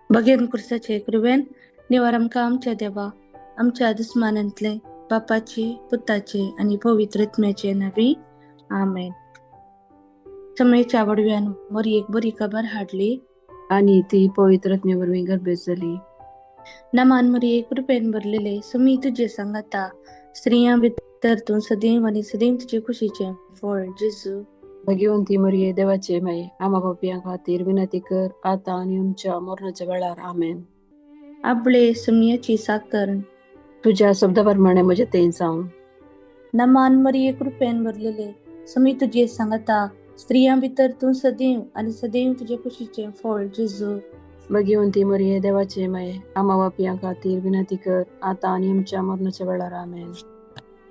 बगेन कुर्साचे कृपेन निवार आमकां आमच्या देवा आमच्या दुस्मानांतले बापाचे पुताचे आनी पवित्र आत्म्याचे नांवी आमेन. समयच्या वडव्यान मोरी एक बरी खबर हाडली आनी ती पवित्र आत्म्या वरवीं गर्भेस्त जाली. नमान मरिये कृपेन भरलेले सुमी तुजे सांगाता स्त्रियां भितर तूं सदैव आनी सदैव तुजे खुशीचें फळ जेजू. भाग्यवंती मरिये देवाचे माये आमा पापयां खातीर विनंती कर आतां आनी आमच्या मरणाच्या वेळार. आमेन. आपले सुमयाची साकर तुज्या शब्दा प्रमाणे म्हजें तें जावं. नमान मरिये कृपेन भरलेले सुमी तुजे सांगाता स्त्रियां भितर तूं सदैव आनी सदैव तुजे खुशीचें फळ जेजू. भाग्यवंती मरिये देवाचे माये आमा पापयां खातीर विनंती कर आतां आनी आमच्या मरणाच्या वेळार. आमेन.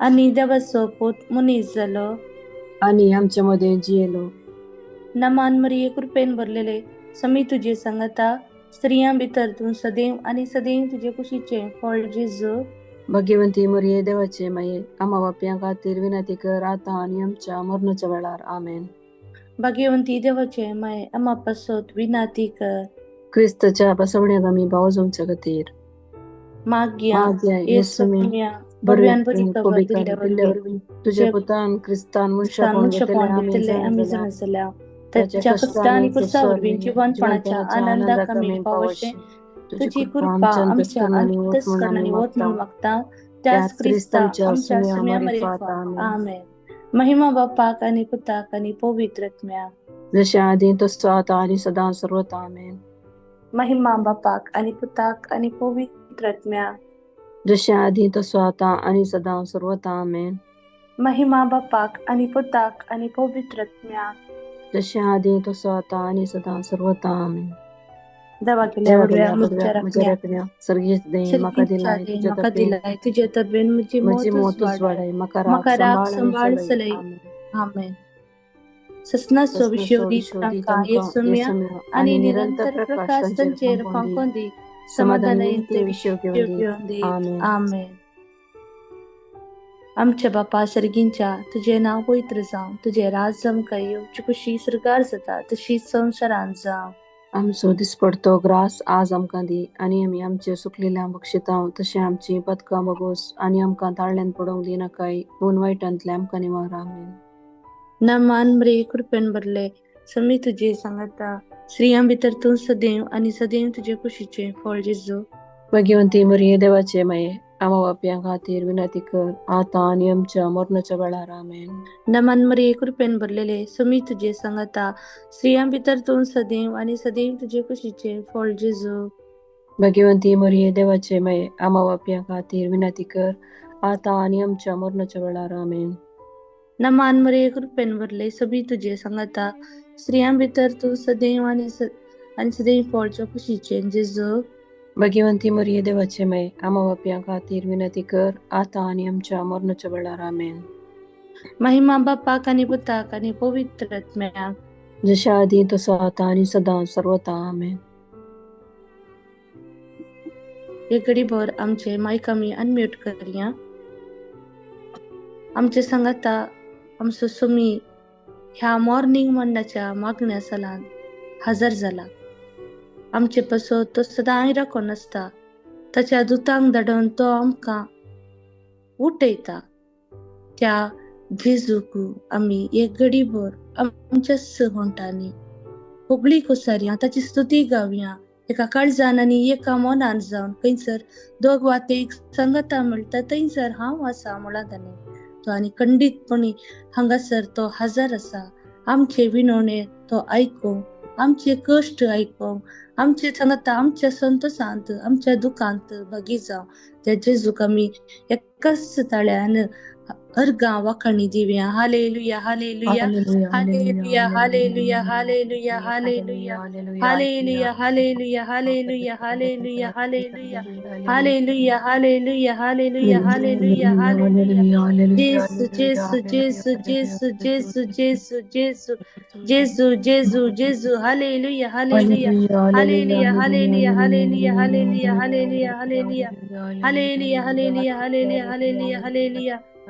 आनी देवाचो पूत मनीस जालो आनी आमच्या मदें जियेलो. नमान मरिये कृपेन भरलेले समी तुजे सांगाता स्त्रियां भितर तूं सदैव आनी सदैव तुजे कुशीचें फळ जेजू. भाग्यवंती मरिये देवाचे माये आमा पापयां खातीर विनंती कर आतां आनी आमच्या मरणाच्या वेळार. आमेन. भाग्यवंती देवाचे माये आमा पासत विनंती कर. क्रिस्ताच्या बसवण्याक आमी भाव जावच्या खातीर मागया येसुम्या बरव्यान बरी खबर दिल्ल्या वरवीं तुज्या पुतान क्रिस्तान मनशापण घेतलें आमी जाणा जाल्या ताच्या कश्टां आनी खुर्सा वरवीं जिवनपणाच्या आनंदाक आमी पावोशें तुजी कृपा आमच्या अंतस्करणांनी वत म्हूण मागता त्याच क्रिस्ता आमच्या सुम्या मारिफात. आमेन. महिमा बापाक आनी पुताक आनी पवित्र आत्म्याक जशें आदीं तसो आतां आनी सदां सर्वता. आमेन. महिमा बापाक आनी पुताक आनी पवित्र आत्म्याक जशें आदीं तसो आतां आनी सदां सर्वता. आमेन. महिमा बापाक आनी पुताक आनी पवित्र आत्म्याक जशें आदीं तसो आतां आनी सदां सर्वता. आमेन. देवा केल्या वडव्या म्हज्या राखण्या सर्गेस्त देव म्हाका दिलाय तुजे तबेन म्हजी मोतूच वाडय म्हाका राख सांबाळ चलय. आमेन. ससनाचो विशय दी तांकां येसुम्या आनी निरंतर प्रकाश तांचेर फांकोवन दी समाधानान ते विशय घेवन दी. आमेन. आमच्या बापा सर्गींच्या तुजें नांव पवित्र जावं तुजें राज आमकां येवची खुशी सर्गार जाता तशीच संवसारांत जावं. आमचो दिसपडतो ग्रास आज आमकां दी आनी आमी आमचे सुकलेल्या बक्षितां तशें आमची पदकां बगोस आनी आमकां ताळ्यान पडोवंक दिनाकाय पूण वायटांतले आमकां निवार. आमेन. नमान मरिये कृपेन भरले समी तुजे सांगाता स्त्रियां भितर तूं सदैव आनी सदैव तुजे कुशीचें फळ जेजू. भाग्यवंती मरिये देवाचे माये आमा पापयां खातीर विनंती कर आतां आनी आमच्या मरणाच्या वेळार. आमेन. नमान मरिये कृपेन भरलेले समी तुजे सांगाता स्त्रियां भितर तूं सदैव आनी सदैव तुजे कुशीचें फळ जेजू. भाग्यवंती मरिये देवाचे माये आमा पापयां खातीर विनंती कर आतां आनी आमच्या मरणाच्या वेळार. आमेन. नमान मरिये कृपेन भरले समी तुजे सांगाता स्त्रियां भितर तूं सदैव आनी सदैव फळच्या कुशीचें जेजू. भाग्यवंती मरिये देवाचे माये आमा पापयां खातीर विनंती कर आतां आनी आमच्या मरणाच्या वेळार. आमेन. महिमा बापाक आनी पुताक आनी पवित्र आत्म्याक जशें आदीं तसो आतां आनी सदां सर्वता. आमेन. एक घडीभर आमचे मायक आमी अनम्यूट करया. आमचे सांगाता आमचो सुमी ह्या मॉर्निंग म्हणण्याच्या मागण्या सालान हजर जाला. आमचे पासत तो सदांय राखून आसता ताच्या दुतांक धाडून तो आमकां उठयता. त्या जेजूक आमी एक घडीभर आमच्या होंठांनी होगळी कोसारया ताची स्तुती गावया एका काळजान आनी एका मनान जावन खंयसर दोग वा ते संगता म्हणटा थंयसर हांव आसा म्हळां ताणें. तो आनी खंडीतपणी हांगासर तो हजर आसा. आमचे विनवणे तो आयकूंक आमचे कश्ट आयकूंक आमचे सांगता आमच्या संतोशांत आमच्या दुखांत भागी जावं. त्या जेजूक आमी एकाच ताळ्यान अर्गां वाखाणी दिवया. Hallelujah hallelujah hallelujah hallelujah hallelujah hallelujah hallelujah hallelujah hallelujah hallelujah hallelujah hallelujah hallelujah hallelujah hallelujah hallelujah. जेसू जेसू जेसू जेसू जेसू जेसू जेसू जेसू जेसू जेसू hallelujah hallelujah hallelujah hallelujah hallelujah hallelujah hallelujah hallelujah hallelujah hallelujah hallelujah hallelujah hallelujah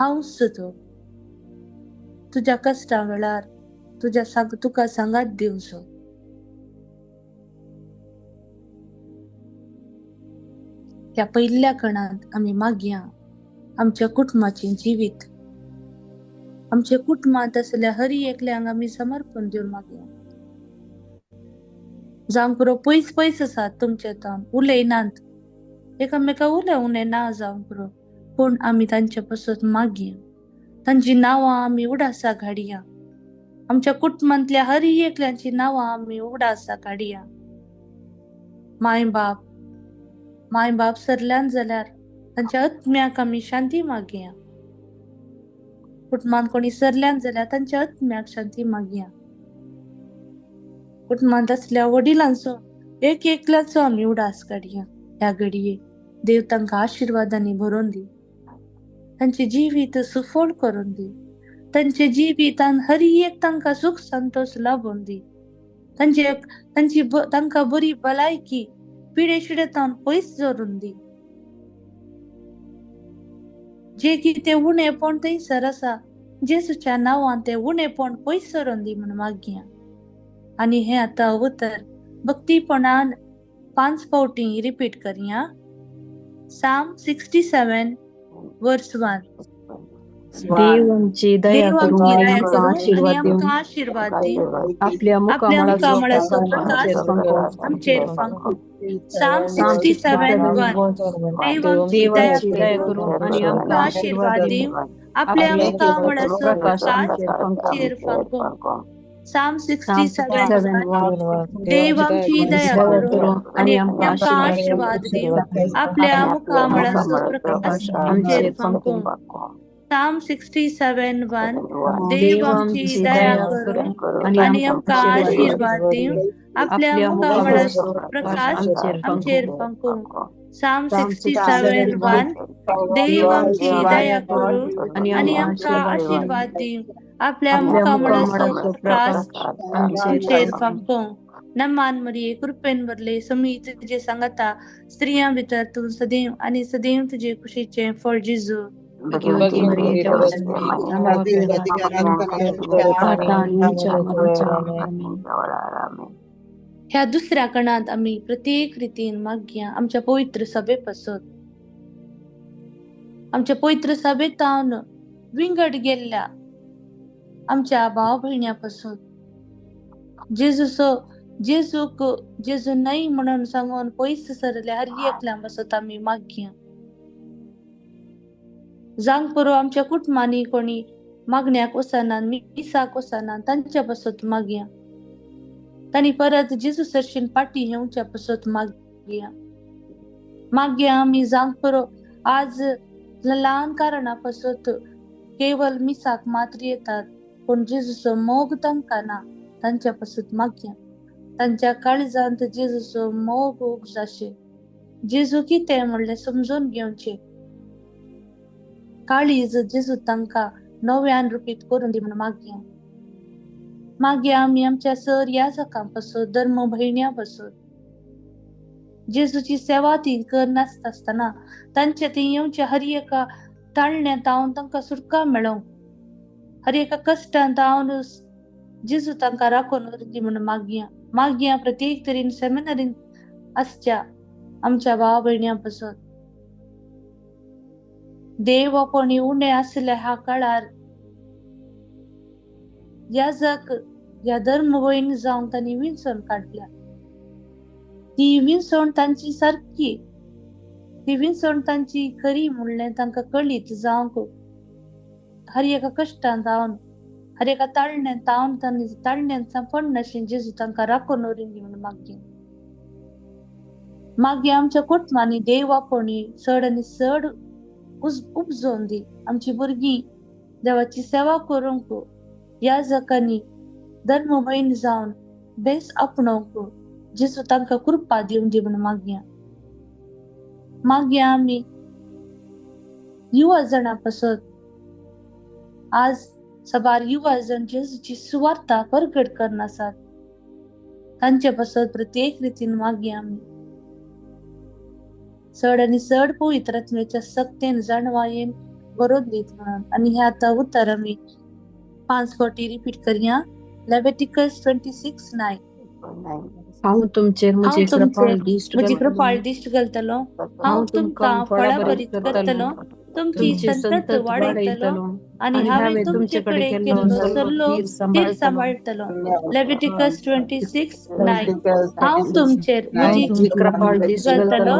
हांवच तो तुज्या कश्टा वेळार तुज्या तुका सांगात दिवचो. ह्या पयल्या कणांत आमी मागया आमच्या कुटुंबाचें जिवीत, आमच्या कुटुंबांत आसल्या हरी एकल्यांक आमी समर्पण दिवन मागया. जावंक पुरो पयस पयस आसात तुमचे तावन उलयनात, एकामेका उलोवणें ना जावंक पुरो, पूण आमी तांचे पासत मागया, तांची नांवां आमी उडासा घाडया. आमच्या कुटुंबांतल्या हरी एकल्यांची नांवां आमी उडासा काडया. माय बाप, माय बाप सरल्यान जाल्यार तांच्या आत्म्याक आमी शांती मागया. कुटुंबांत कोणी सरल्यान जाल्यार तांच्या आत्म्याक शांती मागया. कुटुंबांत आसल्या वडिलांचो एक एकल्याचो आमी उडास काडया. ह्या घडये देव तांकां आशिर्वादांनी भरोवन दी, तांचें जिवीत सुफळ करून दी, तांचे जिवितान हर एक तांकां सुख संतोष लाभून दी, तांची तांकां बरी भलायकी पिडे शिडेतान पयस धरून दी. जे कितें उणेपण थंयसर आसा जेजूच्या नांवान तें उणेपण पयस सरून दी म्हूण मागया. आनी हें आतां उतर भक्तीपणान 5 फावटी रिपीट करया. Psalm 67 verse 1. देव आमची दया करून आणि आमकां आशीर्वाद दिवन आपल्या मुखामळाचो प्रकाश आमचेर फांकूं. Psalm 67:1. देव आमची दया करून आणि आमकां आशीर्वाद दिवन आपल्या मुखामळाचो प्रकाश आमचेर फांकूं. Psalm 67:1. देव आमची दया करून आणि आमकां आशीर्वाद दिवन आपल्या मुखामळाचो प्रकाश आमचेर फांकूं. Psalm 67:1. देव आमची दया करून आणि आमकां आशीर्वाद दिवन आपल्या मुखामळाचो प्रकाश आमचेर फांकूं. Psalm 67:1. देव आमची दया करून आणि आमकां आशीर्वाद दिवन आपल्या मुखामळाचो प्रकाश आमचेर फांकूं. नमान मरिये, कृपेन भरले, समी तुजे सांगाता, स्त्रियां भितर तूं सदैव आनी सदैव तुजे कुशीचें फळ जेजू. ह्या दुसऱ्या कणांत आमी प्रत्येक रितीन मागया आमच्या पवित्र सभे पासत, आमच्या पवित्र सभेतावन विंगड गेल्ल्या आमच्या भाव भयण्यां पासून, जेजूचो जेजूक जेजू न्हय म्हणून सांगून पयस सरल्या हर एकल्या पासत आमी मागया. जावंक पुरो आमच्या कुटुंबांनी कोणी मागण्याक वचना, मिसाक वचना, तांच्या पासत मागया. तांणी परत जेजू सरशीन पाटी येवच्या पासत मागया. मागया आमी जावंक पुरो आज ल्हान कारणा पासत केवल मिसाक मात्र येतात, पूण जेजूचो मोग तांकां ना, तांच्या पासत मागया. तांच्या काळजांत जेजूचो मोग उपजाशे, जेजू कितें म्हणलें समजून घेवचें, काळीज जेजू तांकां नव्यान रुपीत करून दी म्हूण मागया. मागया आमी आमच्या सर ह्या जकां पासत, धर्म भयण्यां पासत, जेजूची सेवा ती करनासता आसतना तांचे ती येवचे हर एका ताळण्यांत हांव तांकां सुटका मेळोवंक, हर एका कश्टांत हांव जेजू तांकां राखून दी म्हूण मागया. मागया प्रत्येक तरेन सेमिनारीन आसच्या आमच्या भाव भयण्यां पासत. देव कोणी उणें आसल्या ह्या काळार याजक ह्या धर्म भयण जावंक तांणी विंचोवन काडल्या. ती विंचवण तांची सारकी, ती विंचवण तांची खरी म्हणलें तांकां कळीत जावंक, हर एका कश्टान जावन, हर एका ताळण्यांत तावन तांणी ताळण्यांत सांपडनाशें जेजू तांकां राखून दवरीन म्हूण मागया. मागीर आमच्या कुटुंबांनी देव आपोवणी चड आनी चड उपजोवन दी. आमची भुरगीं देवाची सेवा करूंक, याजकांनी धर्म भयण जावन बेस आपणोवंक जेजू तांकां कृपा दिवन दी म्हूण मागया. मागया आमी युवा जाणां पासत. आज साबार युवा जण जेजूची सुवार्ता परगट करनासात, तांचे पासत प्रत्येक रितीन मागया आमी. चड आनी चड पवित्र आत्म्याच्या सक्तेन जाणवायेन बरोवन दीत म्हणून. आनी हे आतां उतर आमी 5 फावटी रिपीट करया. लेविटिकस 26:9. हांव तुमचेर हांव म्हजी तुमचेर कृपाळ दिश्ट म्हजी घालतलो, कृपाळ दिश्ट घालतलो, हांव हांव तुमकां तुमकां फळाभरीत फळाभरीत करतलो, करतलो, तुमची तुमची संतत संतत वाडयतलो वाडयतलो आनी आनी हांवें हांवें तुमचे तुमचे कडेन कडेन केल्लो केल्लो सल्लो सल्लो थीर थीर सांबाळटलो. सांबाळटलो. लेविटिकस 26:9. हांव तुमचेर हांव म्हजी तुमची कृपाळ दिश्ट घालतलो, घालतलो,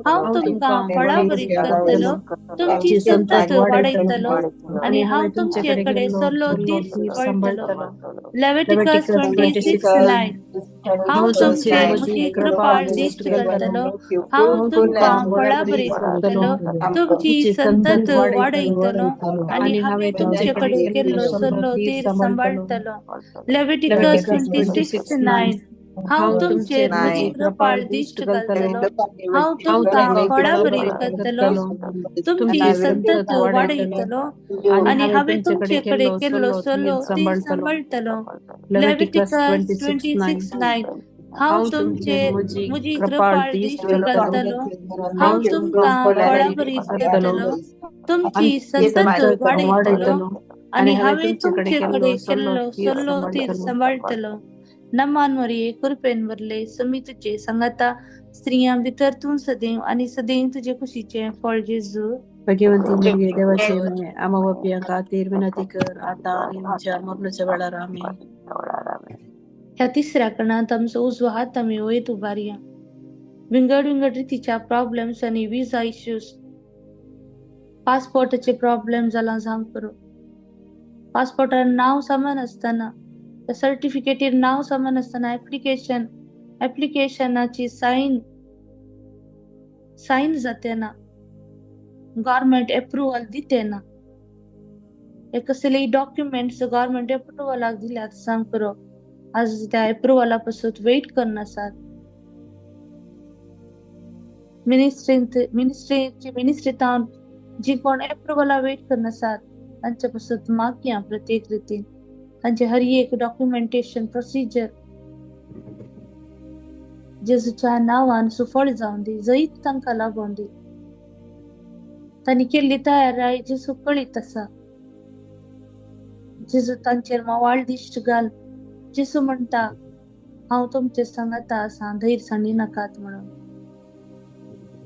हांव हांव तुमकां तुमकां फळाभरीत फळाभरीत करतलो, करतलो, तुमची तुमची संतत संतत वाडयतलो वाडयतलो आनी आनी हांव हांवें तुमचे तुमचे कडेन कडेन केल्लो सल्लो सल्लो थीर थीर सांबाळटलो. सांबाळटलो. Leviticus Leviticus 26:9. 26:9. हांव हांव तुमचेर तुमचेर म्हजी म्हजी कृपाळ कृपाळ दिश्ट दिश्ट घालतलो, घालतलो, हांव हांव तुमकां तुमकां फळाभरीत फळाभरीत करतलो, करतलो, तुमची तुमची संतत संतत वाडयतलो वाडयतलो आनी आनी हांवें हांवें तुमचे तुमचे कडेन कडेन केल्लो केल्लो सल्लो सल्लो थीर थीर सांबाळटलो. सांबाळटलो. Leviticus Leviticus 26:9. 26:9. हांव हांव तुमचेर तुमचेर म्हजी म्हजी कृपाळ कृपाळ दिश्ट दिश्ट घालतलो, घालतलो, हांव हांव तुमकां तुमकां फळाभरीत फळाभरीत करतलो, करतलो, तुमची तुमची संतत संतत वाडयतलो वाडयतलो आनी आनी हांवें हांवें तुमचे तुमचे कडेन कडेन केल्लो केल्लो सल्लो थीर सल्लो थीर सांबाळटलो. सांबाळटलो. Leviticus Leviticus 26:9. 26:9. हांव हांव तुमचेर तुमचेर म्हजी म्हजी कृपाळ कृपाळ दिश्ट दिश्ट घालतलो, घालतलो, हांव हांव तुमकां तुमकां फळाभरीत फळाभरीत करतलो, करतलो, तुमची तुमची संतत संतत वाडयतलो वाडयतलो आनी आनी हांवें हांवें तुमचे कडेन तुमचे केल्लो कडेन सल्लो केल्लो थीर सल्लो थीर सांबाळटलो. सांबाळटलो. नमान मरिये, कृपेन भरले, समी तुजे सांगाता, स्त्रियां भितर तूं सदैव आनी सदैव तुजे कुशीचें फळ जेजू. भाग्यवंती मरिये, देवाचे माये, आम्हा पापयां खातीर विनंती कर, आतां आनी आमच्या मरणाच्या वेळार. आमेन. ह्या तिसऱ्या कणांत आमचो उजवो हात आमी वयर उबारया. विंगड विंगड रितीच्या प्रॉब्लेम्स आनी विजा इश्यूज, पासपोर्टाचे प्रॉब्लेम जाला जावंक पुरो, पासपोर्टार नांव समान आसतना, त्या सर्टिफिकेटीर नांव समान आसतना, एप्लिकेशनाची सायन सायन जाते ना, गव्हर्मेंट एप्रुवल दिते ना, हे कसलेय डॉक्युमेंट्स गव्हर्मेंट एप्रुवलाक दिल्यात सांग पुरो, आज त्या एप्रुवला पासून वेट करनासात. मिनिस्ट्रींत जी कोण एप्रुवला वेट करनासात तांचे पासून मागया प्रत्येक रितीन तांचे हर एक डॉक्युमेंटेशन प्रोसिजर जेजूच्या नांवान सुफळ जावन दी, जैत तांकां लागोन दी. तांणी केल्ली तयाराय जेजू कळीत आसा. जेजू तांचेर म्होंवाळ दिश्ट घाल. जेजू म्हणटा, हांव तुमचे सांगाता आसा, धैर्य सांडी नाकात म्हणून.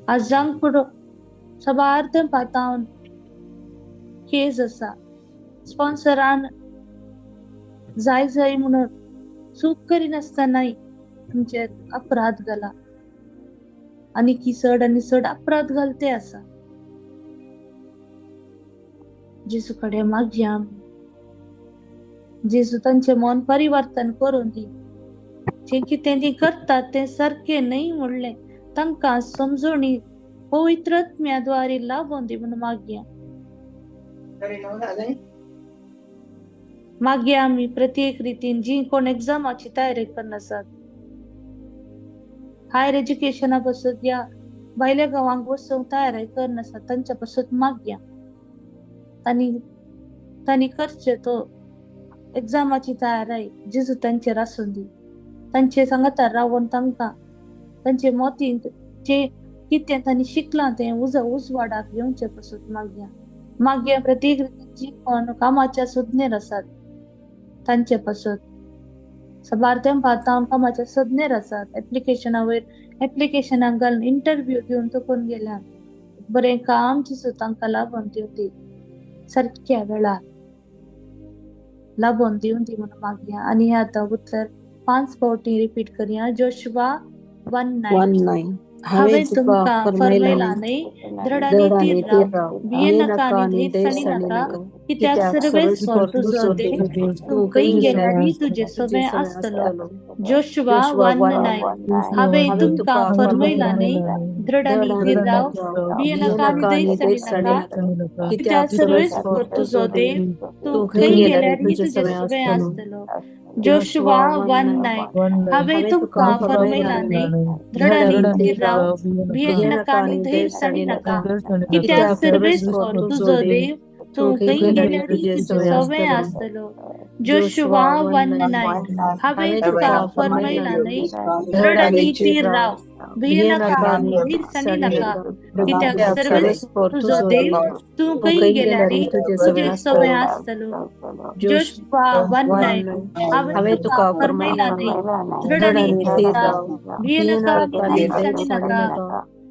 आज जावंक पुरो साबार तेंपा तावन केस आसा, स्पॉन्सरान जाय जाय म्हणून चूक करिनासतनाय तुमचेर अपराध घाला आनी की चड आनी चड अपराध घालते आसा. जेजू कडेन मागया, जेजू तांचें मन परिवर्तन करून दी. जें कितें ती करतात तें सारकें न्हय म्हणलें तांकां समजणी पवित्र आत्म्या द्वारे लाभोन दी म्हणून मागया. मागया आमी प्रत्येक रितीन जी कोण एग्जामाची तयारी करनासात, हायर एज्युकेशना पासून या भायल्या गांवांक वचूंक तयारी करनासात तांच्या पासून मागया. तांणी करचें तो एग्जामाची तयारी जेजू तांचेर आसून दी. तांचे सांगाता रावन तांकां तांचे मोतींत जे कितें तांणी शिकलां तें उजवाडाक येवचें पासून मागया. मागया प्रत्येक जी कोण कामाच्या सुज्ञेर आसात तांचे पासून, साबार तेंपार तावन कामाच्या सज्ञेर आसात, एप्लिकेशना वयर एप्लिकेशनाक घालून इंटरव्यू दिवन चुकून गेल्यात, बरें काम जेजू तांकां लाभोन दिवं दी, सारक्या वेळार लाभोन दिवं दी म्हणून मागया. आनी हें आतां उतर 5 फावटी रिपीट करया. जोशुआ 1:9. हांवें हांवें तुका तुमकां फर्मायलां फर्मायलां न्हय, न्हय, दृढ आनी धड आनी थीर थीर राव, राव, भियेनाका भियेनाका आनी आनी धैर्यसाणी धैर्यसाणी नाका, नाका, कित्याक कित्याक सर्वेस्पर सर्वेस्पर तुजो तुजो देव देव तूं तूं खंय खंय गेल्यारय गेल्यारय तुजे तुजे सवें सवें आसतलो. आसतलो. Joshua Joshua 1:9. 1:9. हांवें हांवें तुमकां तुका फर्मायलां फर्मायलां न्हय, न्हय, दृढ धड आनी आनी थीर थीर राव, राव, भियेनाका आनी भियेनाका आनी धैर्यसाणी धैर्यसाणी नाका, नाका, कित्याक कित्याक सर्वेस्पर सर्वेस्पर तुजो तुजो देव देव तूं तूं खंय खंय गेल्यारय गेल्यारय तुजे तुजे सवें सवें आसतलो. आसतलो. Joshua Joshua 1:9. 1:9. हांवें हांवें तुका तुमकां फर्मायलां फर्मायलां न्हय, न्हय, दृढ धड आनी आनी थीर थीर राव, राव, भियेनाका भियेनाका आनी आनी धैर्यसाणी धैर्यसाणी नाका, नाका, कित्याक कित्याक सर्वेस्पर सर्वेस्पर तुजो तुजो देव देव तूं तूं खंय खंय गेल्यारय गेल्यारय तुजे तुजे सवें सवें आसतलो. आसतलो. Joshua Joshua 1:9. 1:9. हांवें हांवें तुका तुका फर्मायलां फर्मायलां न्हय, न्हय, दृढ धड आनी आनी थीर थीर राव, राव, भियेनाका आनी धीरसाणी नाका, कित्याक सर्वेस्पोर तुजो देव तूं खंय गेल्यार तुजें सगळें आसतलो. जोशुआ 1:9 हांवें तुका फर्मायलां न्हय, दृढ आनी धीर राव, भियेनाका आनी धीरसाणी नाका,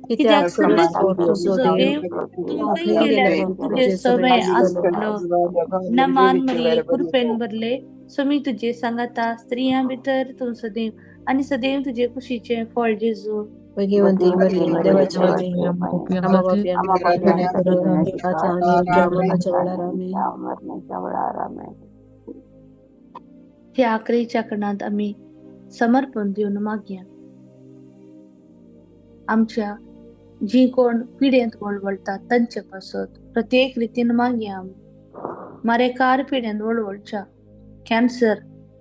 कित्याक सर्वेस्पोर तुजो देव तूं खंय गेल्यार तुजें सगळें आसतलो. नमान मरिये, कृपेन भरले, स्वामी तुजे सांगाता, स्त्रियां भितर तूं सदैव आनी सदैव तुजे कुशीचें फळ जेजू. भगवंती मरिये, देवाची माई, आम्हा पाप्यांनी आता आनी आमच्या मरणाच्या वेळार आमेन. ह्या आखरीच्या कणांत आमी समर्पण दिवन मागया. आमच्या जी कोण पिड्यांत वळवळटात तांचे पासत प्रत्येक रितीन मागया. आमी मारेकार पिड्यांत वळवळच्या कॅन्सर,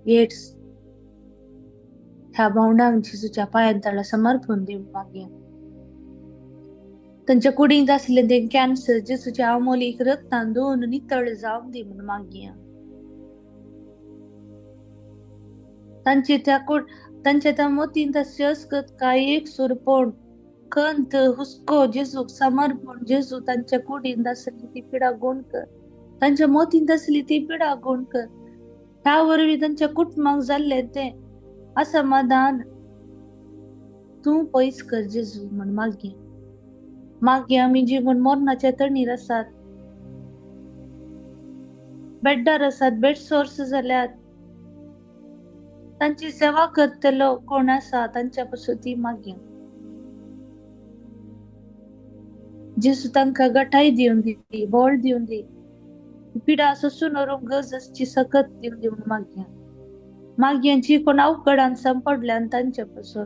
एड्स ह्या भावंडांक जेजूच्या पांयांत ताळा समर्पण दिवन मागया. तांच्या कुडींत आसलें तें कॅन्सर जेजूच्या अमोलीक रक्तान धुवन नितळ जावन दी म्हूण मागया. तांच्या त्या मोतींत आसचे असकत काय एक सुरपोण खंत हुस्को जेजूक समर्पण. जेजू तांच्या कुडींत आसली ती पिडा गुण कर, तांच्या मोतींत आसली ती पिडा गुण कर. ह्या वरवीं तांच्या कुटुंबाक जाल्लें तें असमाधान तूं पयस कर जेजू म्हण मागया. मागया आमी जी म्हण मरणाच्या तणीर आसात, बेड्डार आसात, बेड सोर्स जाल्यात, तांची सेवा करतलो कोण आसा तांच्या पासून ती मागया. जेजू तांकां गठाय दिवन दी, बळ दिवन दी, पिडा सोसून व्हरूंक गरज आसची सकत दिवन दी म्हूण मागया. मागया जी कोण अवघडान सांपडल्यान तांचे पासून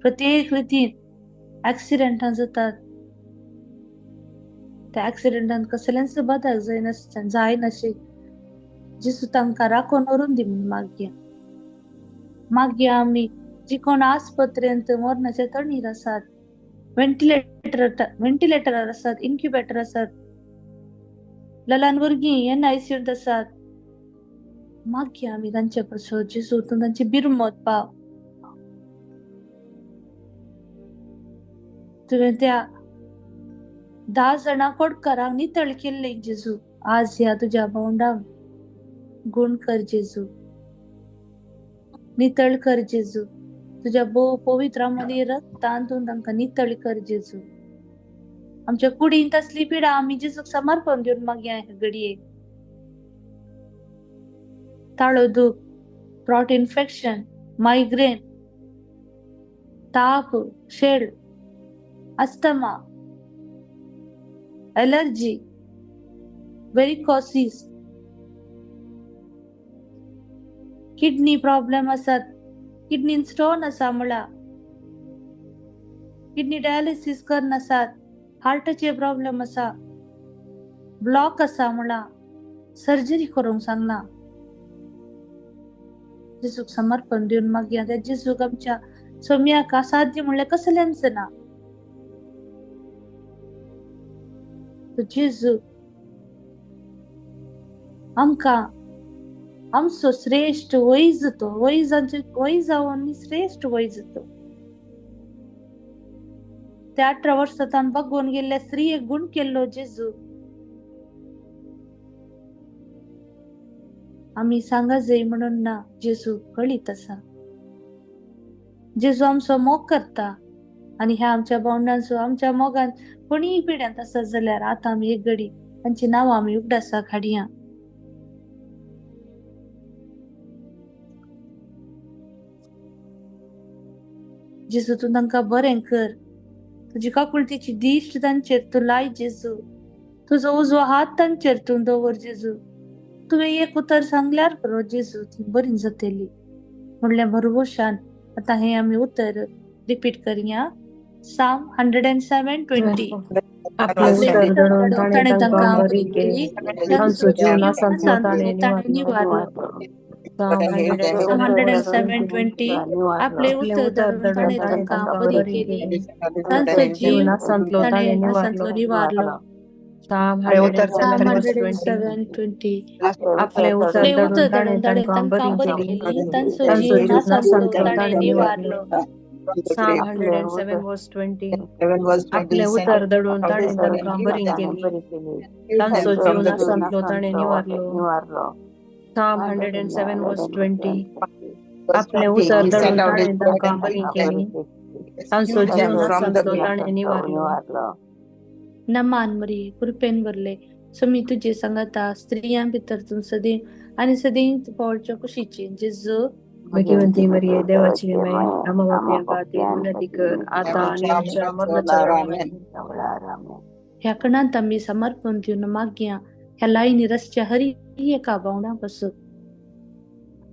प्रत्येक रितीन एक्सिडेंटां जातात, त्या एक्सिडेंटान कसलेंच बदल जायनाशे जेजू तांकां राखून व्हरून दी म्हूण मागया. मागया आमी जी कोण आस्पत्रेंत मरणाच्या तणीर आसात, व्हेंटिलेटरार आसात, इन्क्युबेटर आसात, ललान भुरगीं एनआयसीयूंत आसात, मागया आमी तांचे पासून जेजू तूं तांची बिरमत पाव. तुवें त्या 10 जाणां कोटकारांक नितळ केल्लें जेजू, आज ह्या तुज्या भावंडांक गुण कर जेजू, नितळ कर जेजू, तुज्या भोव पवित्र मदीं रक्तान तूं तांकां नितळ कर जेजू. आमच्या कुडींत आसली पिडा आमी जेजूक समर्पण दिवन मागया हे घडयेक. ताळो दूख, थ्रॉट इन्फेक्शन, मायग्रेन, ताप, शेळ, अस्थमा, एलर्जी, वेरिकोसिस, किडनी प्रॉब्लेम आसात, किडनीन स्टोन आसा म्हळा, किडनी डायलिसीस करनासात, हार्टाचे प्रॉब्लेम आसा, ब्लॉक आसा म्हळा, सर्जरी करूंक सांगला. जेजूक समर्पण दिवन मागया. त्या जेजूक आमच्या सोम्याक असाध्य म्हणल्यार कसलेंच ना. जेजू आमकां आमचो श्रेश्ठ वैज तो, वैजांचे वैजावन श्रेश्ठ वैज तो. त्या 18 वर्सां बगोवन गेल्ल्या स्त्रियेक गुण केल्लो जेजू. आमी सांगा जाय म्हणून ना, जेजू कळीत आसा. जेजू आमचो मोग करता आनी ह्या आमच्या भावंडांचो आमच्या मोगान कोणीय पिड्यांत आसत जाल्यार आतां आमी एक घडी तांची नांवां आमी उगडासाक हाडया. जेजू तूं तांकां बरें कर, तुजी काकुळतीची दिश्ट तांचेर तूं लाय जेजू, तुजो उजवो हात तांचेर तूं दवर जेजू. तुवें एक उतर सांगल्यार पुरो जेजू, ती बरी जातली म्हणल्या भरवशान आतां हें आमी उतर रिपीट करया. Psalm 107:20. ताणें तांकां बरी केली, तांचो जीव नासांतलो ताणें निवारलो. 107:20. आपले उतर धरून ताणें तांकां बरी केली, तांचो जीव ताणें नासांतलो निवारलो. Psalm आपले Psalm 107 verse 20. 107:20. आपले उतर आपले दडून उतर ताणें दडून ताणें तांकां तांकां बरी बरी केली, केली, तांचो तांचो जीव जीव नासांतलो नासांतलो ताणें ताणें निवारलो. निवारलो. Psalm 107 verse 20. आपले उतर दडून ताणें तांकां बरी केली, तांचो जीव नासांतलो ताणें निवारलो. Psalm 107 verse 20. आपले उतर दडून ताणें तांकां बरी केली, तांचो जीव नासांतलो ताणें निवारलो. नमान मरी कृपेन भरले समी तुजे सांगाता, स्त्रियां भितर तूं सदीं आनी सदीं पावळच्या कुशीची जेजू. भगिवंती मरिये, देवाची माय, आम्हा पापयां खातीर विनंती कर, आता आनी आमच्या मरणाच्या वेळार. ह्या कणांत आमी समर्पण दिवन मागया ह्या लायनी रस्त्या हरी एका भावना पासून,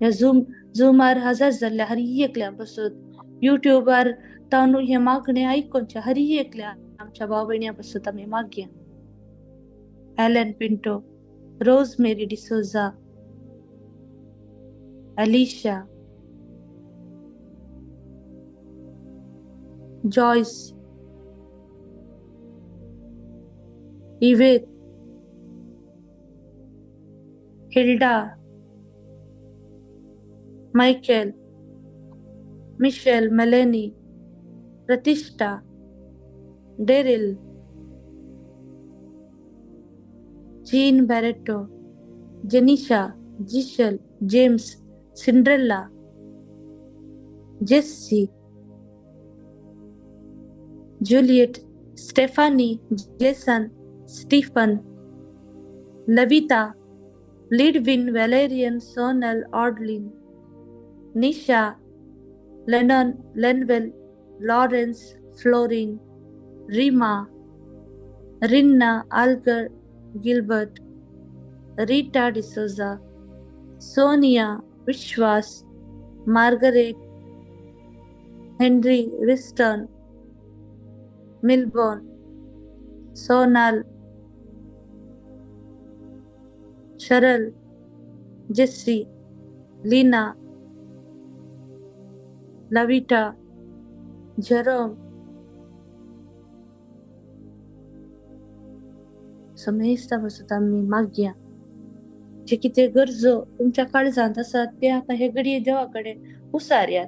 ह्या झुमार हजर जाल्ल्या हरी एकल्या पासून, युट्यूबार तांदूळ हे मागणे आयकोनच्या हरी एकल्या आमच्या भाव भयण्यां पासून आमी मागया. Alan Pinto, Rosemary D'Souza, Alisha, Joyce, Yvette, Hilda, Michael, Michelle, Melanie, Pratishtha, Daryl, Jean Barreto, Jenisha, Giselle, James, Cinderella, Jesse, Juliet, Stephanie, Jason, Stephen, Lavita, Lidwin, Valerian, Sonal, Audlin, Nisha, Lennon, Lenwell, Lawrence, Florin, Rima, Rinna, Algar, Gilbert, Rita D'Souza, Sonia, Vishwas, Margaret, Henry, Winston, Milbourne, Sonal, Sharal, Jesse, Leena, Lavita, Jerome. समेस्ता पासून आमी मागया जे कितें गरजो तुमच्या काळजांत आसात ते आतां हे घडये देवा कडेन उसारयात.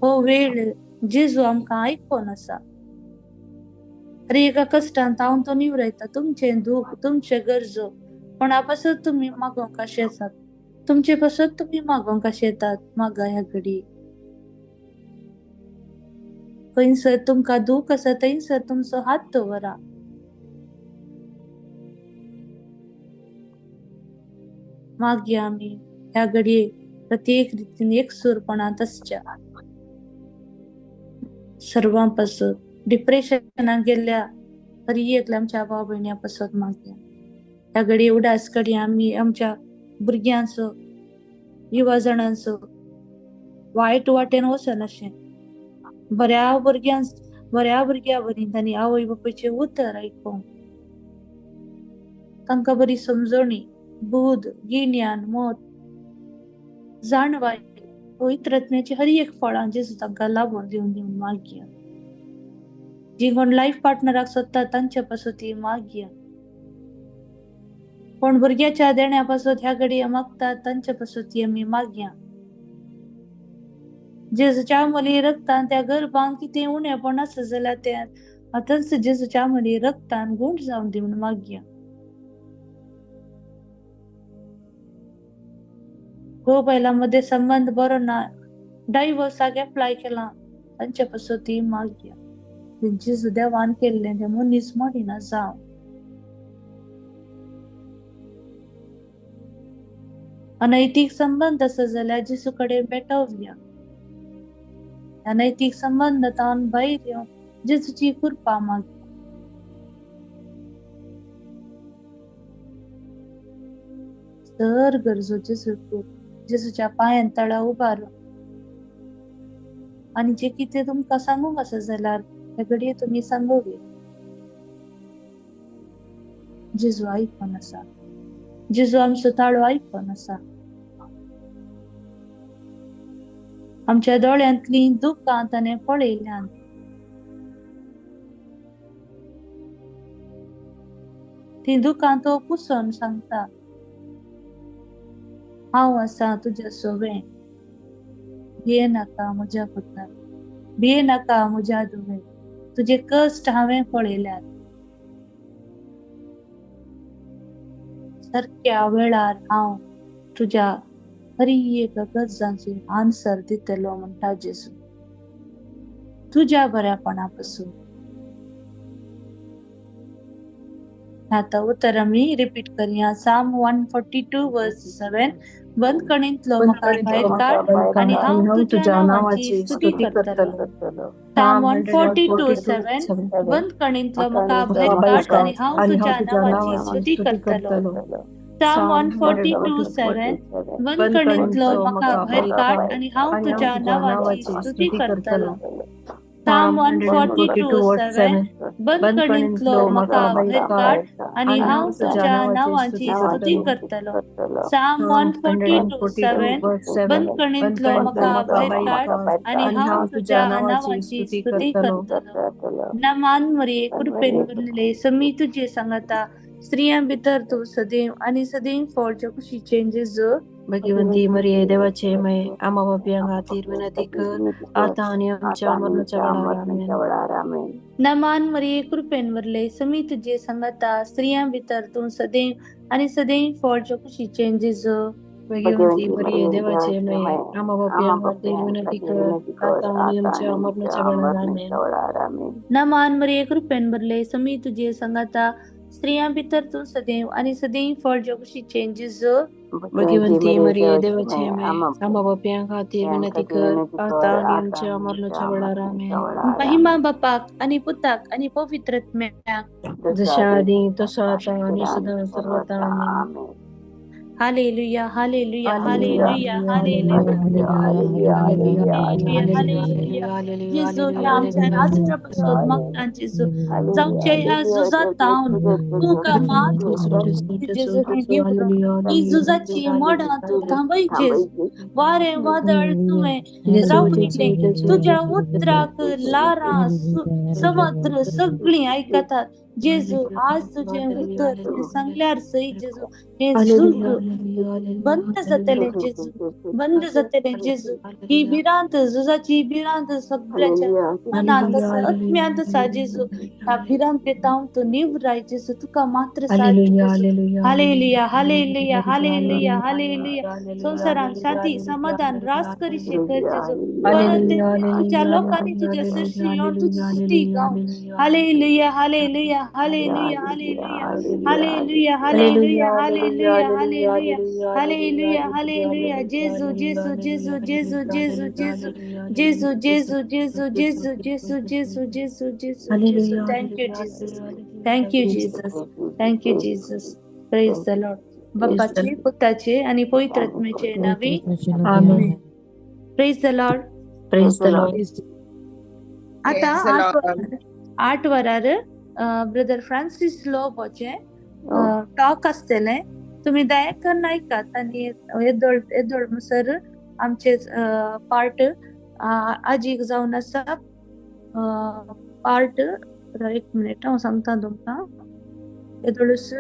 हो वेळ जेजू आमकां आयकोन आसा. हर एका कश्टांत हांव तो निवरायता तुमचें दूख, तुमचे गरजो कोणा पासत तुमी मागोवंक आशेतात, तुमचे पासत तुमी मागोवंक आशेतात. मागा ह्या घडये खंयसर तुमकां दूख आसा थंयसर तुमचो हात दवरा. मागया आमी ह्या घडये प्रत्येक रितीन एकसूरपणांत आसच्या सर्वां पासत, डिप्रेशनाक गेल्ल्या हर एकल्या आमच्या भाव भयण्यां पासत मागया. ह्या घडये उडास कडये आमी आमच्या भुरग्यांचो, युवा जाणांचो वायट वाटेन वचनाशें बऱ्या भुरग्यां बऱ्या भुरग्यां बरी तांणी आवय बापायचें उतर आयकूंक, तांकां बरी समजणी, बुद्ध, गिन्यान, मत, जाणवाय, पवित्र आत्म्याची हर एक फळां जेजू तांकां लाबून दिवन दिवन मागया. जी कोण लायफ पार्टनराक सोदता तांचे पासत ती मागया. कोण भुरग्याच्या देण्या पासत ह्या घडये मागतात तांचे पासत ती आमी मागया. जेजूच्या मुली रक्तान त्या गर्भान कितें उणेपण आसा जाल्यार तें आतांच जेजूच्या मुली रक्तान गूण जावन दी म्हूण मागया. घोव बायलां मदें संबंद बरो ना, डायवोर्साक एप्लाय केलां तांचे पासत ती मागया. जेजू देवान केल्लें तें मनीस मोडिना जावं. अनैतीक संबंद आसा जाल्यार जेजू कडेन पेटोवया. अनैतीक संबंद तावन भायर येवन जेजूची कृपा मागया. सर गरजो जेजू जेजूच्या पांयान तळा उबार आनी जे कितें तुमकां सांगूंक आसा जाल्यार त्या घडये तुमी सांगोवया. जेजू आयकून आसा, जेजू आमचो ताळो आयकून आसा. आमच्या दोळ्यांतलीं दुकां ताणें पळयल्यान. ती दुकां तो पुसोन सांगता, हांव आसा तुज्या सोबें, भिये नाका म्हज्या पुता, भिये नाका म्हज्या धुवे, तुजे कश्ट हांवें पळयल्यात. सारक्या वेळार हांव तुज्या हर एक गरजांची आन्सर दितलो म्हणटा जेजू, तुज्या बऱ्यापणा पसून. आतां उतर आमी रिपीट करया. Psalm 142:7. बंदखणींतलो म्हाका भायर काड आनी हांव तुज्या नांवाची स्तुती करतलो. Psalm 142:7. बंदखणींतलो म्हाका भायर काड आनी हांव तुज्या नांवाची स्तुती करतलो. Psalm 142:7. बंदखणींतलो म्हाका भायर काड आनी हांव तुज्या नांवाची स्तुती करतलो. Psalm 142:7. बंदखणींतलो म्हाका भायर काड आनी हांव तुज्या नांवाची स्तुती करतलो. Psalm 142:7. बंदखणींतलो म्हाका भायर काड आनी हांव तुज्या नांवाची स्तुती करतलो. नमान मरिये, कृपेन भरलेले, समी तुजे सांगता, स्त्रियां भितर तूं सदैव आनी सदैव फळच्या कुशीचें जेजू. भगवंती मरिये, देवाचे माये, आम्हा पाप्यां खातीर विनंती कर, आता आनी आमच्या मरणाच्या वेळार. आमेन. नमान मरिये, कृपेन भरले, समी तुजे सांगता, स्त्रियां भितर तूं सदैव आनी सदैव फळच्या कुशीचें जेजू. भगवंती मरिये, देवाचे माये, आम्हा पाप्यां खातीर विनंती कर, आता आनी आमच्या मरणाच्या वेळार. आमेन. नमान मरिये, कृपेन भरले, समी तुजे सांगता, स्त्रियां भितर तूं सदैव आनी सदैव फळच्या कुशीचें जेजू. भगवंती मरिये, देवाचे माये, आम्हा पाप्यां खातीर विनंती कर, आता आनी आमच्या मरणाच्या वेळार. आमेन. महिमा बापाक आनी पुताक आनी पवित्र आत्म्याक, जशा आदी तसो आता आनी सदां सर्वता. आमेन. Hallelujah, hallelujah, hallelujah, hallelujah, hallelujah. जेजू, ह्या आमच्या राष्ट्रा पासून मागता जेजू, जावचे ह्या झुजात तावन तुका मात जेजू हें निवडून, ही झुजाची मोडां तूं थांबय जेजू. वारें वादळ तुवें रावयलें, तुज्या उतराक लारां समुद्र सगळीं आयकतात जेजू. आज तुजें उतर तुवें सांगल्यार सय जेजू, हें झूज बंद जातलें जेजू, बंद जातलें जेजू. ही भिरांत, झुजाची भिरांत सगळ्याच्या मनांत आसा, आत्म्यांत आसा जेजू. ह्या भिरांतेतावन तूं निवराय जेजू, तुका मात्र साथ जेजू. Hallelujah, hallelujah, hallelujah, hallelujah. संवसारांत शांती समाधान रास करीशी कर जेजू. परत तुज्या लोकांनी तुज्या सृश्टी येवन तुजी स्तुती गावन. Hallelujah, hallelujah, hallelujah, hallelujah, hallelujah, hallelujah, hallelujah, hallelujah, hallelujah, hallelujah. जेजू, जेजू, जेजू, जेजू, जेजू, जेजू, जेजू, जेजू, जेजू, जेजू, जेजू, जेजू, जेजू, जेजू, जेजू. Thank you Jesus, thank you Jesus, thank you Jesus. Praise the Lord. बापाचे, पुताचे आनी पवित्र आत्म्याचे नांवी आमेन. Praise the Lord. Praise the Lord. आता 8 वरार ब्रदर फ्रांसीस लोबोचे टॉक आसतलें, तुमी दया करून आयकात आनी येदोळ येदोळ म्हणसर आमचे पार्ट आजीक जावन आसा पार्ट. एक मिनीट हांव सांगता तुमकां. येदोळूच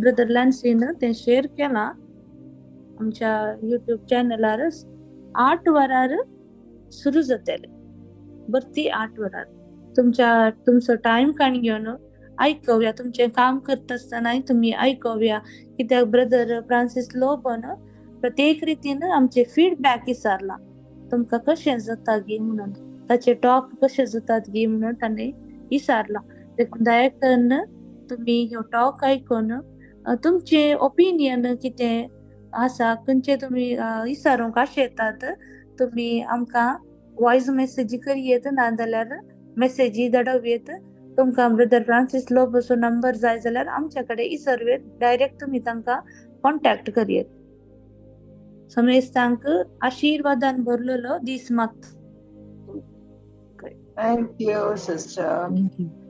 ब्रदर लॅन्सीन तें शेर केलां आमच्या युट्यूब चॅनलार. 8 वरार सुरू जातलें, भरती 8 वरार. तुमच्या तुमचो टायम काण घेवन आयकोवया, तुमचें काम करता आसतनाय तुमी आयकोवया, कित्याक ब्रदर फ्रांसीस लोबोन प्रत्येक रितीन आमचे फिडबॅक विचारला, तुमकां कशें जाता गी म्हणून, ताचे टॉक कशें जातात गी म्हणून ताणें विचारला. देखून दया करून तुमी ह्यो टॉक आयकून तुमचें ओपिनियन कितें आसा, खंयचे तुमी विचारूंक आशेतात, तुमी आमकां वॉयस मेसेजी करयेत, नाजाल्यार मेसेजी धाडोवयेत. तुमकां ब्रदर फ्रांसीस लोबोचो नंबर जाय जाल्यार आमच्या कडेन विचारूयेत, डायरेक्ट तुमी तांकां कॉन्टॅक्ट करयेत. समेस्तांक आशिर्वादान भरलेलो दीस मागता. Thank you, sister. Thank you.